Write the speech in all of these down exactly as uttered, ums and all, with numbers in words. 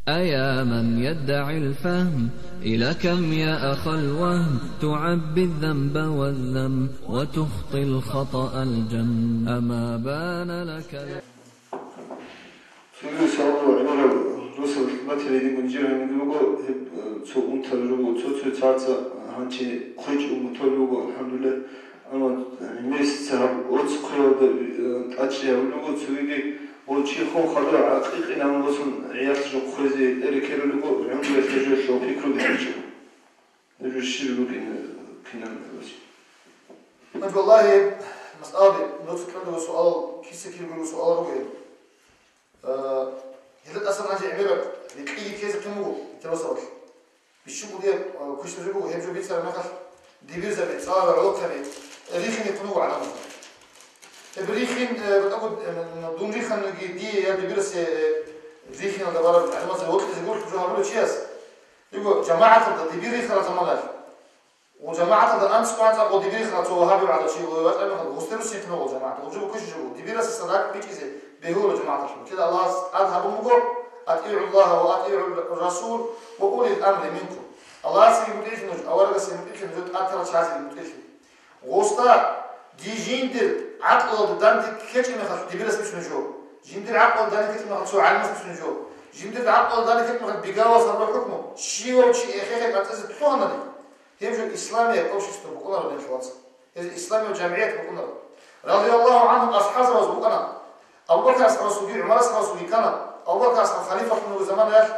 أيا من يدعي الفهم، إلى كم يا أخا الوهم تعبي الذنب والذم وتخطي الخطأ الجم، أما بان لك ال- Цоги саллу гӀемерал росал батирай дигун жигьанги руго, гьеб, э, цо унтал руго, цо-цо цаца гьанчи хъвечӀ умутал руго, алхӀамдулиллагь. Амма, э, месяц гьаб оц хъвеялда, э, тӀачӀи гьавулего, цогиги гъов чи хун хадур гӀакъикъинабун босун гӀиялъ жо хъвезе тӀере ккерулего, гӀумруялъе жо лъо пикруги гьабичӀо. Гьеб жо щиб букӀин, э, кинаб гьабичӀо? Валлагьи, масъалаби, нуц кьолего суал, киса киргулего суал ругел. Э, гьелда тӀасан гьанже гӀемераб рекьиги ккезе ккун буго, интервасалъ. Бищун кӀудияб, а, квешлъизе буго, гьеб жо бицараб мехалъ, дибирзаби, цӀаларал гӀолохъаби, рихине ккун буго гӀадамазда. Гьеб рихин, э, батӀаго, э, дун риханги дие я дибирасе, э, рихиналда бараб гӀадамазда вокьизе гурлъ жо гьабулев чияс, диго жамагӀаталда дибир рихарал заманалъ, ва жамагӀаталда анцӀго-анцӀабго дибир рихарал цо вагьаби гӀадав чи вачӀараб мехалъ, гъусде руссин ккун буго жамагӀат, гъуб жо квешлъизе буго, дибирасасан ракӀ бичӀчӀизе бегьуларо жамагӀаталъул. Кида Аллагьас тӀад гьабун буго: «АтӀигӀу Аллагьа ва атӀигӀу расул ва улил амри минкум». Аллагьасеги мутӀигӀлъе нуж, аварагасеги мутӀигӀлъе, нужер тӀад тарал чагӀазеги мутӀигӀлъе. Гъосда, дие жиндир гӀакълуялда данде ккечӀеб мехалъ дибирас бицунеб жо, жиндир гӀакълуялда данде ккечӀеб мехалъ цо гӀалимас бицунеб жо, жиндир гӀакълуялда данде ккечӀеб мехалъ бигавас гьабураб хӀукму, щивав чи эхе-эхе кӀанцӀизе лъугьанани, гьеб жо исламияб общество букӀунаро, диналъул вацал. Гьез исламияв жамгӀият букӀунаро. Радияллагьу гӀангьум асхӀабзабаз букӀана. Абу Бакр асхӀабасулги, ГӀумар асхӀабасулги ккана, Абу Бакр асхӀаб халифалъун вугеб заманаялъ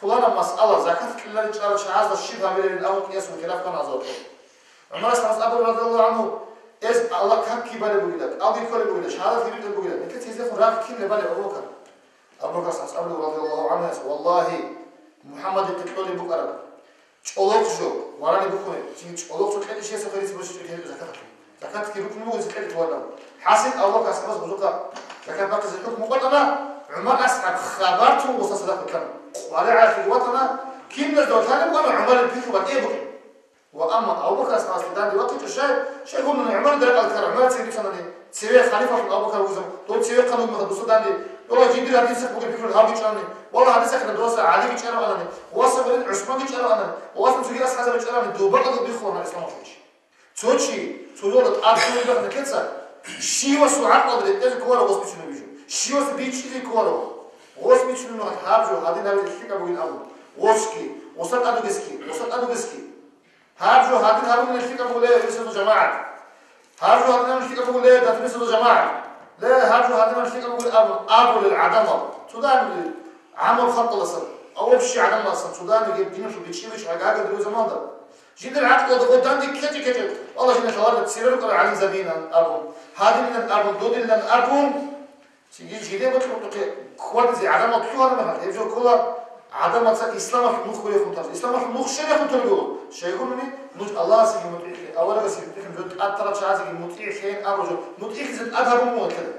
пуланаб масъала, закат кьеларин чӀарал чагӀазда щиб гьабилебин абун кӀиясул хилаф ккана гьазабалъул. ГӀумар асхӀабас абуна, радияллагьу гӀангьу, гьез Аллагь какги балеб бугила, кӀалги кколеб бугила, шагьадатги битӀулеб бугила, нилъеца гьездехун рагъ кин балеб, Абу Бакр? Абу Бакр асхӀабас абуна, радияллагьу гӀангьу, гьес: «Валлагьи, МухӀаммадихъе кьолеб букӀараб». ЧӀолохъ жо, варани бухьуни, цинги чӀолохъ жо кьечӀищ гьесухъе рицц босичӀо кьечӀо закаталъе. Закатги рукну буго гьесие кьечӀо варнав. ХӀасил Абу Бакр асхӀабас гъузухъа закат бахъизе хӀукму къотӀана, ГӀумар асхӀаб хабар тун гъуса садакъа ккана. КъваригӀалъеги ватана, киназда ватани букӀана ГӀумарил пихьу батӀи букӀин. Ва амма Абу Бакр асхӀабасде данде вахъичӀо щай, щай гьунани ГӀумарил ракӀалде ккара, ГӀумарил цеве бицанани, цеве халифалъун Абу Бакр вугев, дов цевехъан вугеб мехалъ досда данде, дола жиндир гьадисахъ бугеб пихьул гьав бичӀчӀани, вала гьадисахъ доса ГӀали бичӀчӀаравани, васа гьарин ГӀусман бичӀчӀаравани, васан цоги асхӀабзаби бичӀчӀаравани, доба кьаду биххулаан исламалъулищ. Цо чи, цо жола тӀад цо вугеб мехалъ, щивасул гӀакълалда рекъезе кколаро гъос бичунеб жо, щивасул бичӀчӀизе кколаро. Гъос бичунеб мехалъ гьаб жо гьадин гьабизе лъикӀаб бугин абун, гъосги, гъоса тӀадугесги, гъоса тӀадугесги. Гьаб жо гьадин гьабунани лъикӀаб буго, ле, гьесул жамагӀат. Гьаб жо гьадинаб лъикӀаб буго, ле, датунесул жамагӀат. Ле, гьаб жо гьадинаб лъикӀаб буго абун абулел гӀадамал. Цо данде гӀамал халкъаласан, а общий гӀадамаласан, цо данде гьеб диналъул бичӀчӀи-бичӀчӀи гӀагагадулев заманда. Жиндир гӀакълалда гъо данде ккечӀеб-ккечӀеб, валлагь, жинда лъалареб церер рукӀарал гӀалимзабинан абун, гьадинилан абун, додилан абун. Цинги жиде бокьухъе кквадизе гӀадамал лъугьараб мехалъ, гьеб жо ккола гӀадамаца исламалъул нух хвейихъун тарас. Исламалъул нух щерихъун толеб буго. Щайгурни, нуж Аллагьасеги мутӀигӀлъе, аварагасеги мутӀигӀлъе, жо тӀад тарал чагӀазеги мутӀигӀлъейин абураб жо, мутӀигӀлъизе тӀад гьабун буго нилъеда.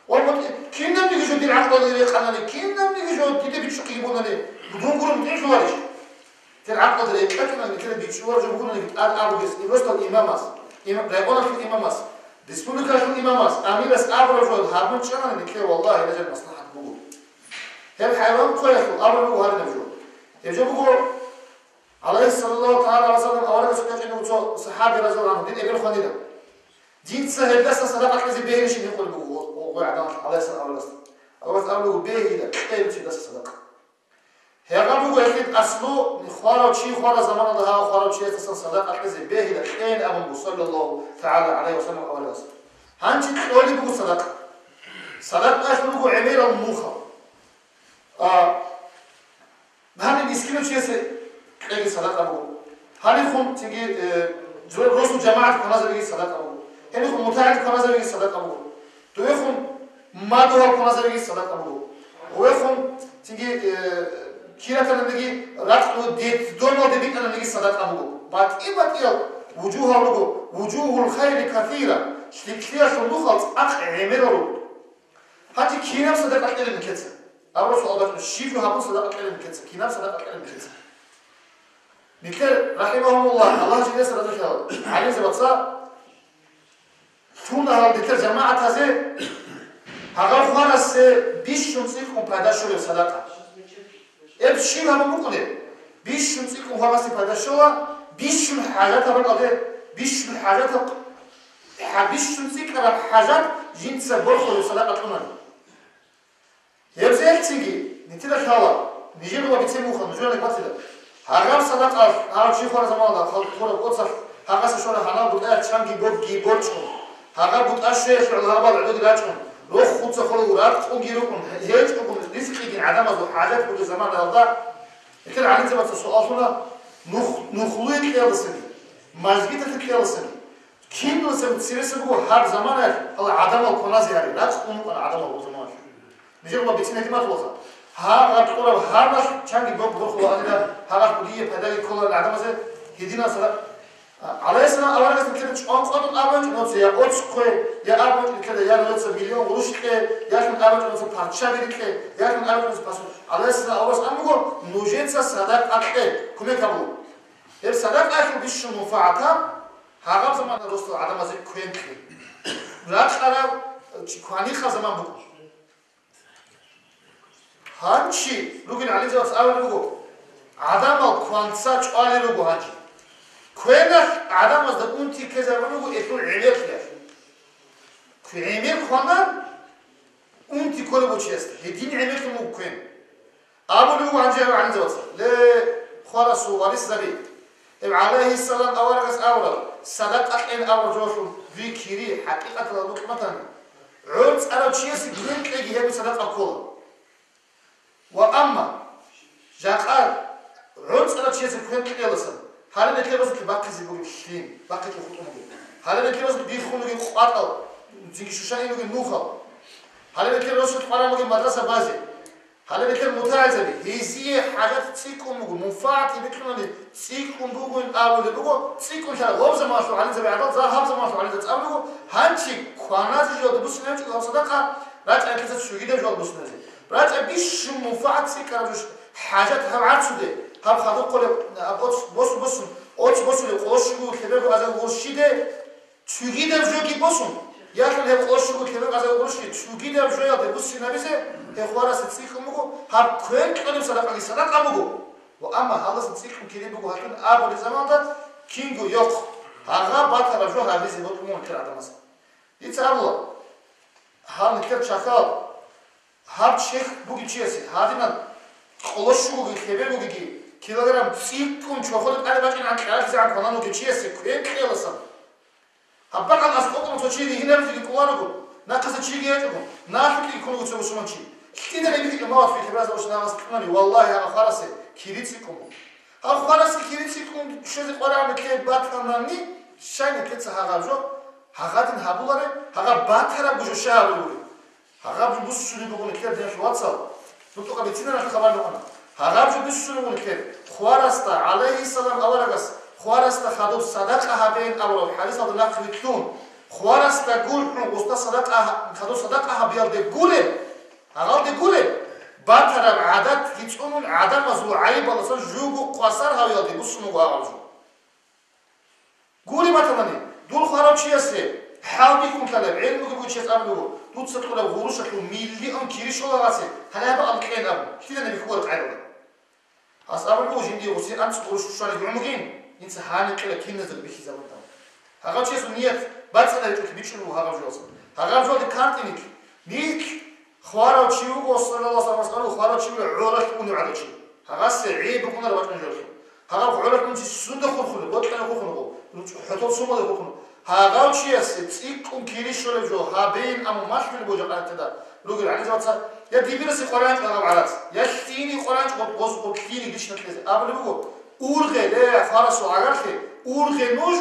Ва мутӀи-, кинабниги жо дир гӀакълалде рекъанани, кинабниги жо дида бичӀчӀухъеги бунани, дун гуро мутӀигӀлъуларищ? Тер гӀакълалда рекъечӀунани, тер бичӀчӀулареб жо бугонаниги тӀад абугес, Эвросиялъул имамас, им-, районалъул имамас, республикалъул имамас, амирас абураб жо гьабун чӀанани, нике, валлагь, гьеле жал маслахӀат буго. Гьеб хӀайван хъвеялъул абулеб буго гьаринаб жо. Гьеб жо буго, гӀалайгьи саллаллагьу тагӀала гӀалайгьи ва саллам, аварагасул кӀочӀинав цо сахӀаби, разияллагьу гӀангьу, дир эбел хванила. Дица гьелдасан садакъа кьезе бегьилищин гьикъулеб буго гъо-, гъо-, гъой гӀадамал, гӀалайгьи салам, аварагас. Аварагас абулеб буго, бегьила, кье гьелдасан садакъа. Гьеб буго гьелъул аслу, хварав чи хвараб заманалда гьав хварав чиясдасан садакъа кьезе бегьила кьейин абун буго, саллаллагьу тагӀала гӀалайгьи ва саллам, аварагас. Гьанже кьолеб буго садакъа. Садакъаялъул руго гӀемерал нухал. А, гьаниб мискинав чиясе кьеги садакъа буго. Гьаниб хун цинги, э, росу жамагӀат кваназабиги садакъа буго. Гьаниб хун мутагӀил кваназабиги садакъа буго. Довехун мадугьал кваназабиги садакъа буго. Довехун цинги, э, киратананиги, ракьу детдомалде битӀананиги садакъа буго. БатӀи-батӀиял вужугьал руго, вужугьул хайри касира, лъикӀлъиялъул нухал цӀакъ гӀемерал руго. Гьанже кинаб садакъа кьела нилъеца? Абураб суал бачӀун, щиб жо гьабун садакъа кьела нилъеца? Кинаб садакъа кьела нилъеца? Нилъер, рахӀимагьумуллагь, Аллагь жиндаса разилъаяла, гӀалимзабаца, лъугьуна гьал нилъер жамагӀатазе гьагъав хварасе бищун цӀикӀкӀун пайда щолеб садакъа. Щиб гьабун букӀунеб? Бищун цӀикӀкӀун гьабасе пайда щола, бищун хӀажат гьабун абе, бищун хӀажат, хӀа-, бищун цӀикӀкӀараб хӀажат жинца борхулеб садакъа кьунаро. Гьеб зехцинги, нитила лъала, нижер ва бицен муха, нужер батила. Гьагъаб садакъа гьав чи хвара замана, хал-, хвараб оцалъ, гьагъаса щвара гьанав бутӀаялъ чанги богги борчӀун. Гьагъаб бутӀа щвеялъ гӀолгьабал гӀодоги рачӀун, рохуца хварав ракъунги рукӀун, гьечӀогун ризкъиги гӀадамазул хӀажат бугеб заманаялда, гьелъул гӀалимзабаца суал лъуна, нух-, нухлуе кьеялдасани, мажгиталъе кьеялдасани, киналъе цересан буго гьаб заманаялъ гьал гӀадамал кваназе гьари, рацӀцӀун рукӀана гӀадамал гьаб заманалъ. Нижер ва бицин гьитӀимат вуха. Гьагъаб кьураб гьармалъ чанги бог борхула гьанила, гьагъаб кӀудие пайдаги ккола гӀадамазе гьединал садакъа. ГӀалайгьиссалам аварагас нилъеда чӀван къватӀун абунчӀо нуца я оцхъе, я абунчӀо нилъеда я нуца миллион гъурущ кье, ялъун абунчӀо нуца парччаби рикье, ялъун абунчӀо нуца пасу. ГӀалайгьиссалам аварагас абун буго, нужеца садакъа кье, кумек гьабула. Гьеб садакъаялъул бищун мунфагӀат гьаб, гьагъаб замана росдал гӀадамазе квен кье. Ракъараб чи кваникъаб заман букӀун. Гьанчи ругел гӀалимзабаз абулеб буго, гӀадамал кванца чӀвалел руго гьанчи. Квеналъ гӀадамазда унти ккезабулеб буго гьелъул гӀемерлъиялъ. ГӀемер кванан унти кколеб буго чиясда, гьедин гӀемерлъун буго квен. Абулеб буго гьанже гьев гӀалимзабаца, ле, хварасул варисзаби, гьев гӀалайгьиссалам аварагас абураб, садакъа кьен абураб жоялъул дуе кири, хӀакъикъаталда букӀун батани, гӀорцӀарав чиясе квен кьеги гьеб садакъа ккола. Ва амма, жакъа гӀорцӀарав чиясе квен кьеялдасан, гьале нилъер росулъе бахъизе бугеб лъим, бахъизе хутӀун бугеб. Гьале нилъер росулъе биххун бугеб къватӀал, цинги щущаги бугеб нухал. Гьале нилъер росулъе къваран бугеб мадраса базе. Гьале нилъер мутагӀилзаби, гьезие хӀажат цӀикӀкӀун буго, мунфагӀат гьеб бикьунани цӀикӀкӀун бугин абулеб буго, цӀикӀкӀун лъала гъоб заманалъул гӀалимзаби гӀадал, за гьаб заманалъул гӀалимзаби цӀабулеб буго, гьанчи кваназе жо бусинабчӀо гьаб садакъа, рачӀа нилъеца цогидаб жо бусиназе. РачӀа бищун мунфагӀат цӀикӀкӀараб жо, хӀажат гьаб гӀарцуде, гьаб хадуб кколеб, аб оц босун-босун, оц босулеб къолощуго лъеберго азар гъурщиде, цогидаб жоги босун, яхъин гьеб къоло щуго лъеберго азар гъурущи, цогидаб жоялде буссинабизе гьев хварасе цӀикӀкӀун буго, гьаб квен кьолеб садакъаги садакъа буго. Ва амма гьалдасан цӀикӀкӀун кири буго гьатӀун абулеб заманалда кинго йохъ, гьагъа батараб жо гьабизе бокьун буго нилъер гӀадамаз. Дица абула, гьаб нилъер чахьал, гьаб чехь бугев чиясе, гьадинаб къоло щугоги лъебергогиги килограмм цӀикӀкӀун чорходе тӀаде бачӀинегӀан кьарахъизегӀан кванан вугев чиясе квен кьеялдасан. Гьаб бакӀалда аскӀобун цо чи ригьинабизеги кӀоларого, нахъаса чиги гьечӀого, налъукьеги ккун вуго цо бусурманчи. Лъида гьеб бихьи мават бихьи браза ва шнагъас кьунани, валлагьи, гьагъа хварасе кири цӀикӀкӀун буго. Гьаб хварасе кири цӀикӀкӀун щвезе къваригӀун нилъее батанани, щай нилъеца гьагъаб жо, гьагъадин гьабулареб, гьагъаб батарабго жо щай гьабулеб бугеб? Гьагъаб жо буссунеб буго нилъер, диналъул вацал, нутӀукъа бициналъ хабар букӀана. Гьагъаб жо буссунеб буго нилъер, хварасда, гӀалайгьиссалам аварагас, хварасда хадуб садакъа гьабеян абураб хӀадисалда нахъвилълъун, хварасда гурхӀун гъусда садакъа гьа-, хадуб садакъа гьабиялде гуреб, гьагъалде гуреб, батараб гӀадатги цӀунун гӀадамазул гӀайибалдасан жуго хвасар гьавиялде буссун буго гьагъаб жо. Гури батанани, дун хварав чиясе хӀалбихьун ккалеб, гӀелмуги бугев чияс абулеб буго, дуца кьураб гъурущалъул миллион кири щола гьасе, гьале гьаб абун кьен абун, лъида нилъ хьвар къайрала. Гьас абулеб буго, жиндие гъуси анцӀ гъурущ щвараб гӀумругин, инца гьаниб кьела киназдаго бихьизабун абун. Гьагъав чиясул ният бацӀцӀадаб гьечӀолъи бичӀчӀулеб буго гьагъаб жоялдаса. Гьагъаб жоялде кантӀе нилъ. Нилъ хварав чи вуго, саллаллагьу гӀалайгьи ва саллам, хварав чи вуго гӀоралъ унев гӀадав чи. Гьагъасе гӀей букӀунареб бачӀун жоялъул. Гьагъаб гӀоралъ ун чи сунда хурхуна, бокьана хурхуна гъо, хӀотол сумалда хурхуна. Гьагъав чиясе цӀикӀкӀун кири щолеб жо гьабейин, амма малъулеб буго жакъа нилъеда ругел гӀалимзабаца, я дибирасе къваригӀинчӀо гьагъаб гӀарац, я лъиги къваригӀинчӀо гъоз-, гъоз-, лъиги лична кьезе. Абулеб буго, ургъе, ле, хварасул гӀагарлъи, ургъе нуж,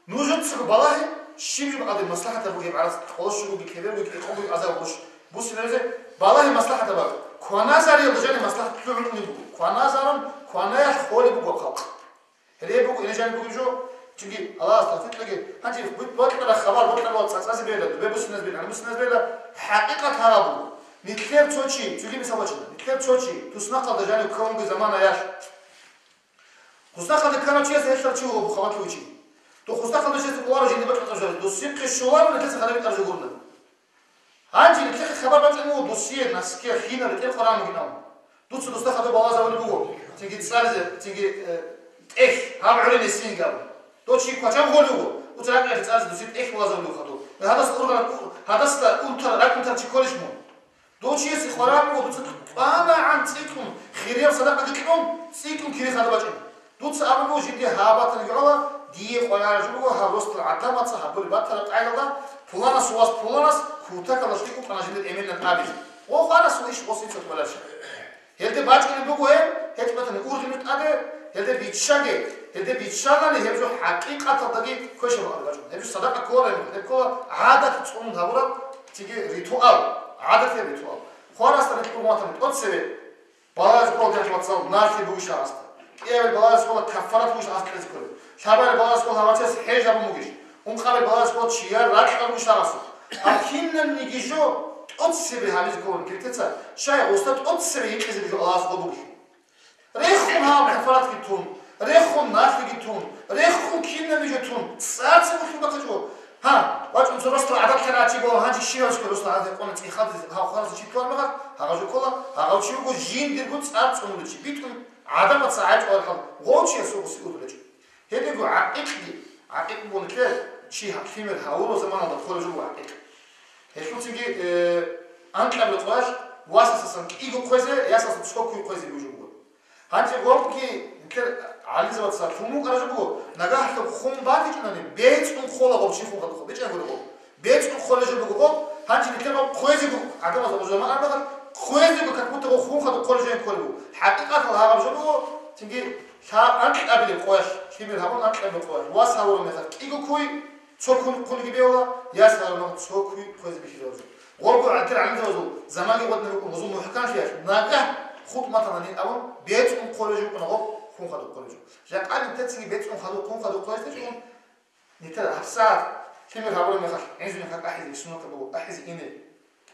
нужецаго балагье, щиб жо бакӀалде маслахӀатаб бугеб гӀарац, къоло щугоги, лъебергоги, кӀикъогоги азар гъурущ буссинабизе, балагье маслахӀатаб бакӀ. Кваназариялда жаниб маслахӀат лъугӀун унеб буго. Кваназарун, кванаялъ холеб буго халкъ. Гьеле буго, гьеле жаниб бугеб жо, чиги Аллагьас тавфикъ кьеги, гьанже бу-, бокьараб хабар, бокьараб цацӀазе бегьила, дубе буссиназе бегьила, гьаниб буссиназе бегьила, хӀакъикъат гьаб буго. Нилъер цо чи, цоги мисал бачина, нилъер цо чи, туснахъалда жанив ккун вугеб заманаялъ. Туснахъалда ккарав чияс гьелъал чи вуго хабалъ вичи. Духъ туснахъалда чияс кӀоларо жинда бокьараб жо, досихъе щоларо нилъеца хадур битӀараб жо гурони. Гьанже нилъехъе хабар бачӀун буго досие, наске, хинаб, рекӀел къваригӀун бугин абун. Дуца досда хадуб балагьазабулеб буго, цинги цӀаризе, цинги, э, тӀехь, гьаб гӀолеб гьесинги абун. Дов чи квачан гъолеб буго, дуца ракӀалъе цӀаризе досие тӀехь балагьазабулеб хадуб. Гьадас ургъараб, гьадасда унтараб, ракӀ унтараб чи кколищ мун? Дов чиясе къваригӀун буго, дуца кӀванагӀан цӀикӀкӀун, хирияб садакъаги кьун, цӀикӀкӀун кири хадуб бачӀин. Дуца абун буго, жинде гьаб батани гӀола, дие къваригӀараб жо буго гьаб росдал гӀадамаца гьабулеб батараб къайдалда, пуланас вас пуланас кутакалда лъикӀ вукӀана жиндир эменилан абизе. Гъо, гъарасул иш гъосица кколарищ? Гьелде бачӀунеб буго гьеб, гьечӀ батани ургъине тӀаде, гьелде биччаге, гьелде биччанани гьеб жо хӀакъикъаталдаги квешаб бакӀалде бачӀуна. Гьеб жо садакъа кколареб, гьеб ккола гӀадат цӀунун гьабураб, цинги ритуал, гӀадатияб ритуал. Хварасда рекь ургъун ватани тӀоцебе балагьизе ккола, диналъул вацал, налъи бугищ гьасда. КӀиабилеб балагьизе ккола, каффарат бугищ гьасда кьезе кколеб. Лъабабилеб балагьизе ккола, гьав чияс хӀеж гьабун бугищ. Ункъабилеб балагьизе ккола, чияр ракьал бугищ гьасда. Гьаб кинабниги жо тӀоцебе гьабизе кколин киртеца, щай гъосда тӀоцебе гьикъизеги жо Аллагьас гъо бугелъул. Рехун гьаб каффаратги тун, рехун налъиги тун, рехун кинабниги жо тун, цӀар-цӀар бахъичӀо. Гьа, вачӀун цо росдал гӀадат лъарав чи гуро, гьанже щивав чи росдал гӀадат къона цӀихадизе, гьав хваразе чи кколареб мехалъ, гьагъав жо ккола, гьагъав чи вуго жиндирго цӀар цӀунулев чи, битӀун гӀадамаца гӀайчӀвараб хал, гъов чияс гъосие ургъулев чи. Гьединго гӀакъикъги, гӀакъикъ буго нилъер чи гьа-, лъимер гьавураб заманалда хъолеб жо буго гӀакъикъ. Гьелъулцинги, э, анкьабилеб къоялъ васасдасан кӀиго хъвезе, ясасдасан цо куй хъвезе буго жо буго. Гьанже гъобги нилъер гӀалимзабаца лъун букӀараб жо буго, нагагь гьаб хун батичӀунани, бецӀун хола гъоб чи хун хадуб, бичӀчӀана гуро гъоб. БецӀун хъолеб жо буго гъоб, гьанже нилъер гъоб хъвезего, гӀадамаз гъоб жо ман арбагъат, хъвезего как будто гъоб хун хадуб хъолеб жо кколеб буго. ХӀакъикъаталда гьаб жо буго, цинги лъа-, анкьабилеб къоялъ лъимер гьабун, анкьабилеб къоялъ вас гьавураб мехалъ кӀиго куй, цо куй хъулги бегьула, яс гьавураб мехалъ цо куй хъвезе бихьизаб жо. Гъобго гӀатир гӀалимзабазул заманги гъодинаб букӀун, гъозул мухӀканлъиялъ нагагь хутӀ батанани абун, бецӀун хъолеб жо букӀана гъоб хун хадуб хъолеб жо. Жакъа нилъецаги бецӀун хадуб, хун хадуб хъвезе чӀун, нилъер гьабсагӀат лъимер гьабураб мехалъ гӀинзу мехалъ ахӀизе суннатаб буго, ахӀизе ине.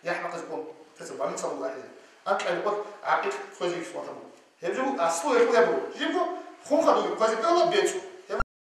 ЯхӀмакъизе ккун, нилъеца больницалда буго ахӀизе. Анкьабилеб къоялъ гӀакъикъ хъвезе бихьизаб буго. Гьеб жо буго, аслу гьеб буго. Жибго хун хадубги хъвезе бегьула, бецӀун.